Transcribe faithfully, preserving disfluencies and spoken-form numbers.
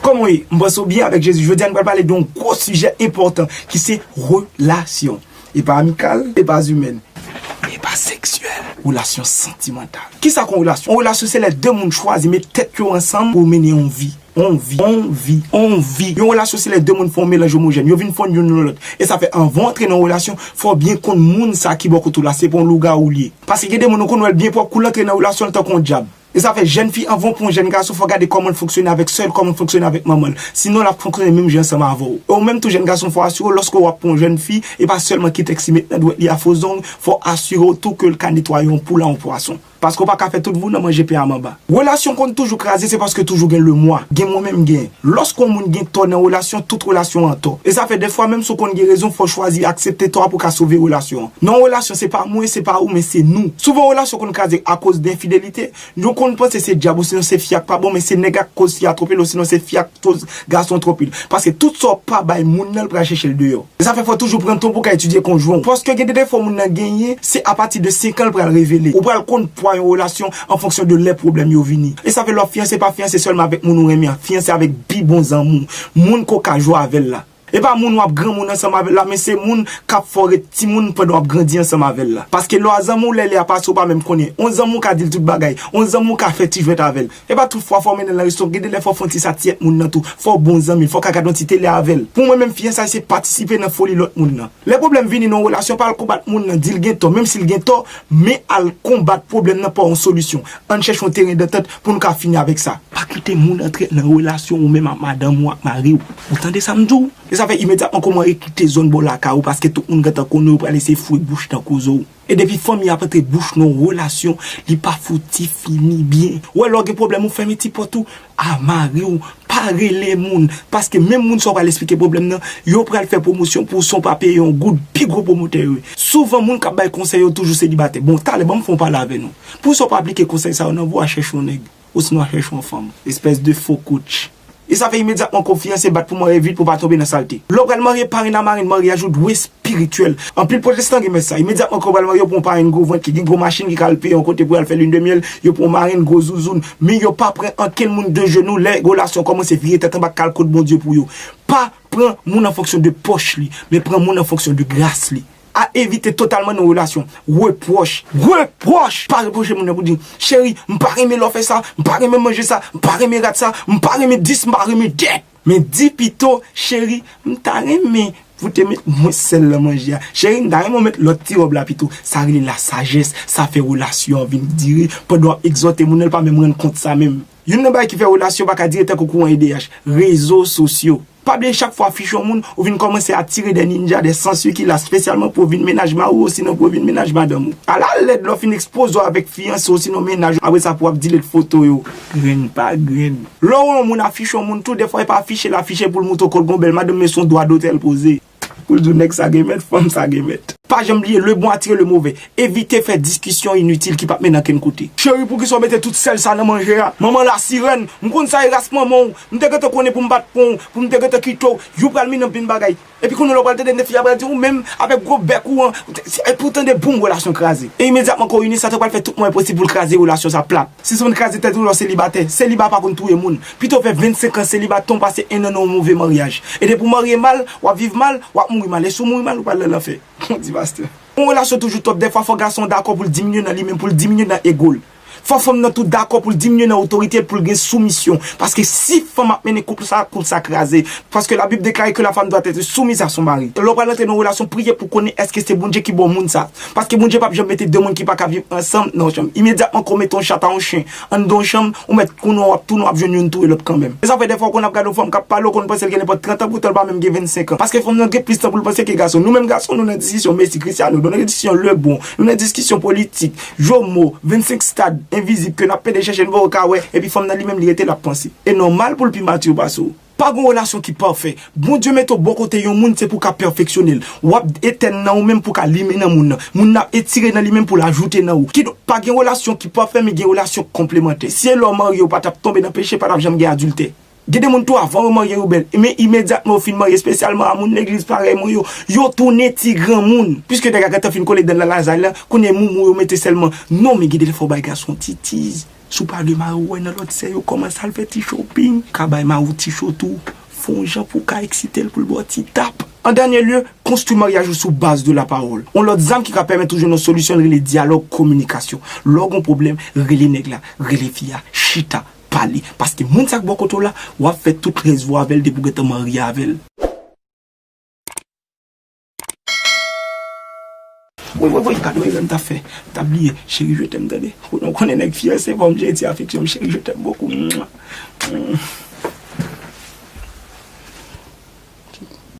Kòman w ye? M panse w byen avèk Jezi. Jodi a, nou pral pale de yon gwo sijè enpòtan ki se relasyon. E pa amikal, e pa imèn, e pa seksyèl. Relasyon santimantal. Kisa k yon relasyon? Yon relasyon se lè de moun chwazi met tèt yo ansanm pou mennen yon vi. On vi, on vi, on vi. Yon relasyon se lè de moun fè yon melanj omojèn. Yo vin fonn youn nan lòt. E sa fè anvan w antre nan yon relasyon, fò w byen konn moun sa ki bò kote w la, se pa yon lougawou l ye. Paske gen de moun ou konn wè l byen pwòp, kou l antre nan relasyon, l tankou yon dyab. E sa fè jèn fi, anvan w pran yon jèn gason, fò w gade kòman l fonksyone avèk sè l, kòman l fonksyone avèk manman l. Sinon, l ap fonksyone menm jan ansanm avè w. E ou menm tou jèn gason, fò w asire w lòske w ap pran yon jèn fi, e pa sèlman kite tèks li met nan dwèt li a fo zong, fò w asire w tou ke l ka netwaye yon poul a yon pwason. Paske w pa ka fè tout vou nan manje pen a manba. Relasyon konn toujou kraze, se paske toujou gen lemwa. Gen mwen menm gen. Lòske yon moun gen tò nan relasyon, tout relasyon an tò. E sa fè dèfwa, menm si w konn gen rezon, fò w chwazi aksepte tò a pou w ka sove relasyon an. Nan yon relasyon, se pa mwen, se pa ou, men se nou. Souvan, relasyon konn kraze akoz de enfidelite. Nou konn panse se dyab osinon se fi a k pa bon, men se nèg a k koz fi a twonpe l, osinon se fi a k koz gason twonpe l. Paske tout sa w pa bay moun nan, l pral chèche l deyò. E sa fè fò w toujou pran tan pou w ka etidye konjwen w. Paske gen de defo moun nan genyen, se apati de senk an l pral revele. Ou pral konn pwa yon relasyon an fonksyon de lè pwoblèm yo vini. E sa fè lè w ap fiyanse, pa fiyanse sèlman avèk moun ou renmen an, fiyanse avèk pi bon zanmi w, moun ke w ka jwe avè l la. E pa moun w ap granmoun ansanm avè l la, men se moun k ap fè w ret timoun pandan w ap grandi ansanm avè l la. Paske lè w a zanmi w, lè lè a pase, ou pa menm konnen. On zanmi w ka di l tout bagay. On zanmi w ka fè ti jwèt avè l. E pa tout fwa fò w mennen l nan resto, gen de lè fò w fè yon ti satiyèt moun nan tou. Fò w bon zanmi l, fò w ka gade yon ti tele avè l. Pou mwen menm, fiyansay se patisipe nan foli lòt moun nan. Lè pwoblèm vini nan yon relasyon, pa al konbat moun nan, di l gen tò, menm si l gen tò, men al konbat pwoblèm nan pa yon solisyon. Ann chèche yon teren dantant pou n ka fini avèk sa. Pa kite moun antre nan relasyon ou menm ak madanm ou, ak mari w. Ou tande sa m di w? E sa fè imedyatman kòmanse kite zòn bò lakay ou, paske tout moun gentan konnen w pral eseye foure bouch nan koze w. E depi fanmi ap antre bouch nan yon relasyon, li pa fouti fini byen. Ou wè lè w gen pwoblèm ou fèmen ti pòt ou, a mari w, pa rele moun. Paske menm moun sa w pral esplike pwoblèm nan, yo pral fè pwomosyon pou w san w pa peye yon goud pi gwo pwomotè yo ye. Souvan moun k ap bay konsèy yo toujou selibatè. Bon, talè, ban m fè yon pale avè nou. Pou sa w pa aplike konsèy sa yo nan vi w, a chèche yon nèg. Osinon a chèche yon fanm. Espès de fo coach. E sa fè imedyatman ke w fiyanse, bat pou marye vit pou w pa tonbe nan salte. Lè w pral marye, parenn a marenn maryaj ou dwe espirityèl. Anpil pwotestan gen mès sa. Imedyatman ke w pral marye, yo pran yon parenn gwo vant ki gen gwo machin ki ka al peye yon kote pou y al fè lin de myèl, yo pran yon marenn gwo zouzoun. Men yo pa pran ankenn moun de jenou lè relasyon kòmanse vire tèt anba k al kot Bondye pou yo. Pa pran moun an fonksyon de pòch li, men pran moun an fonksyon de gras li. A evite totalman nan relasyon. Repwòch. Repwòch! Pa repwoche moun nan pou di, cheri, m pa renmen lè w fè sa, m pa renmen manje sa, m pa renmen rad sa, m pa renmen dis, m pa renmen dèt. Men di pito, cheri, m ta renmen pou w te met mwens sèl nan manje a. Cheri, m ta renmen w met lòt ti wòb la pito. Sa rele lasajès, sa fè relasyon an vin dire. Pandan w ap egzòte moun nan, l pa menm rann kont sa menm. Youn nan bagay ki fè relasyon pa ka dire tankou kouran E D H, rezo sosyo. Pa bliye chak fwa w afiche yon moun, ou vin kòmanse atire de ninja, de sansui ki la espesyalman pou yo vin mennaj mari w osinon pou yo vin mennaj madanm ou. Ala lèd lè w fin ekspoze w avèk fiyanse w osinon mennaj ou, apre sa pou w ap delete foto yo. Grenn pa grenn. Lè w wè yon moun afiche yon moun tou, dèfwa e pa afiche l afiche pou l montre w ke l gen yon bèl madanm, men se yon dwa dotè l poze. Pou l di w nèg sa gen mèt, fanm sa gen mèt. Pa janm bliye, le bon attire le mauvais. Evite fè diskisyon initil ki p ap mennen ankenn kote. Cheri, poukisa w mete tout sèl sa nan manje a? Manman lasirèn, m konn sa e ras manman w. M te gentan konnen pou m pa t pran w, pou m te gentan kite w. Yo pral mennen anpil bagay. Epi kounye a w pral tande de fi a pral di ou menm avèk gwo bèk ou an, e pou w tande boum, relasyon kraze. E imedyatman ke w ini sa, w pral fè tout mwayen posib pou l kraze relasyon sa plat. Si se pou n kraze tèt ou lè w selibatè, seliba pa konn touye moun. Pito w fè vennsenk an seliba tan w pase en an nan yon move maryaj. E depi w marye mal, w ap viv mal, w ap mouri mal. E si w mouri mal, ou pral nan lanfè. Bon, di pastè. Yon relasyon toujou twòp, dèfwa fò gason an dakò pou l diminye nan li menm, pou l diminye nan ego l. Fò fanm nan tou dakò pou l diminye nan otorite l, pou l gen soumisyon. Paske si fanm ap mennen koup sa, koup sa kraze. Paske Labib deklare ke la femme doit être soumise à son mari. Lè w pral antre nan yon relasyon, priye pou konnen èske se Bondye ki ba w moun sa. Paske Bondye p ap janm mete de moun ki pa ka viv ansanm nan yon chanm. Imedyatman ke w mete yon chat a yon chen anndan yon chanm, ou mèt konnen w ap tounen, w ap jwenn youn touye lòt kanmenm. E sa fè dèfwa w konn ap gade yon fanm k ap pale, w konn panse l gen nenpòt trant an, poutan l pa menm gen vennsenk an. Paske fanm nan gen plis tan pou l panse ke gason. Nou menm gason, nou nan diskisyon Messi, Cristiano, nou nan diskisyon Lebron, nou nan diskisyon politik, Jomo, vennsenk stad envizib ke n ap pede chèche n poko ka wè, epi fanm nan li menm li rete l ap panse. E nòmal pou l pi matire pase w. Pa gen relasyon ki pafè. Bondye mete w bò kote yon moun, se pou w ka pèfeksyone l. W ap etèn nan ou menm pou w ka limen nan moun nan. Moun nan ap etire nan li menm pou l ajoute nan ou. Kidonk, pa gen relasyon ki pafè, men gen relasyon konplemantè. Si e lè w marye, ou pa t ap tonbe nan peche, pa t ap janm gen adiltè. Gen de moun tou, avan yo marye, yo bèl. Men imedyatman yo fin marye, espesyalman a moun legliz parèy mwen yo, yo tounen ti granmoun. Piske nèg la gentan fin kole dan l nan lazay la, kounye a moumou yo mete sèlman. Non, men gen de lè fò w bay gason titiz. Si w pa vle mari w wè nan lòt sè yo, kòmanse al fè ti shopping. Ka bay mari w ti cho tou. Fè yon jan pou w ka eksite l pou l ba w ti tap. An dènye lye, konstwi maryaj ou sou baz de lapawòl. Yon lòt zam ki ka pèmèt ou jwenn yon solisyon rele dyalòg, kominikasyon. Lè w gen pwoblèm, rele nèg la, rele fi a, chita, pale. Paske moun sa k bò kote w la, w ap fè tout rès vi w avè l depi w gentan marye avè l. Woy, woy, woy, gade yon erè m t ap fè. M t ap bliye. Cheri, je t'aime, tande. Ou konnen nèg fiyanse, fò m jere ti afeksyon m. Cheri, je t'aime beaucoup. Mwa.